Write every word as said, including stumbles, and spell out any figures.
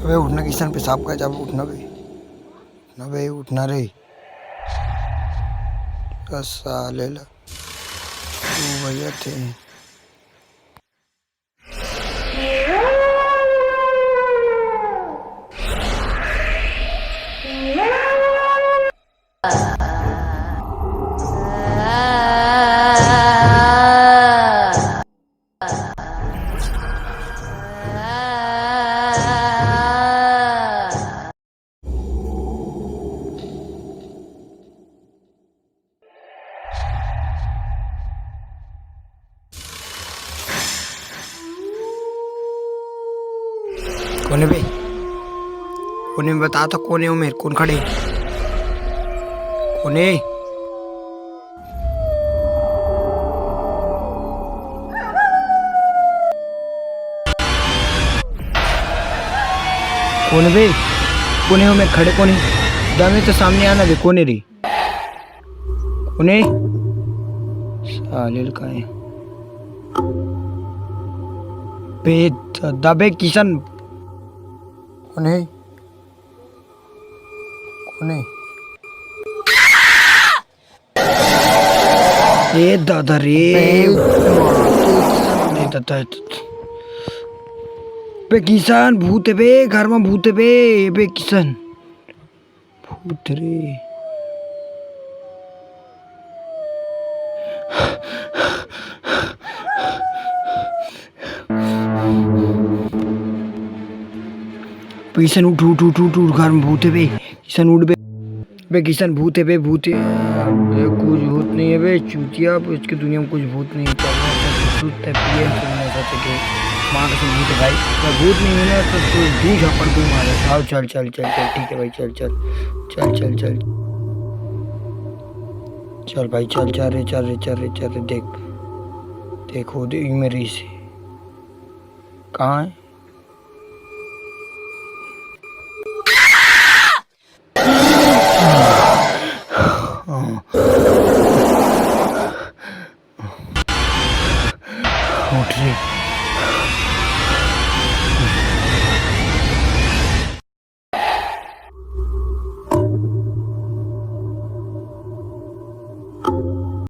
अबे उठना किशन, पेशाब कर जाबे, उठना बे। ना बे, उठना रे। बस साले ला। तू भैया थे। कोने बे? कोने में बता तो, कोने हो मेरे, कोन खड़े? कोने? कोने बे? कोने हो मेरे, खड़े कोने? दमे तो सामने आना बे, कोने रे? कोने? साले ल काय? बे दबे किशन। कोने? कोने? ए दादा रे। बे ए दादा। बे किशन, भूत हे बे, घर में भूत हे बे। ए बे किशन। भूत रे। किशन उठ, उठ, उठ, उठ, उठ, घर में भूत हे बे। किशन उठ बे। बे किशन, भूत हे बे, भूत हे। अबे कुछ भूत नहीं हे बे, चूतिया, इसके दुनिया में कुछ भूत नहीं हे। चल, चल, चल, सुत है, पिए, सुन, सुन, सुन, सुन, माँ कसम भूत हे भाई। अगर भूत नहीं हे ना तो तू दू झापड़ दू मार। आओ, चल, चल, चल, चल, ठीक है भाई, चल, चल, चल, चल, चल, चल भाई, चल, चल रे, चल रे, चल रे, चल रे, देख, देखो, देख मेरी से कहाँ है?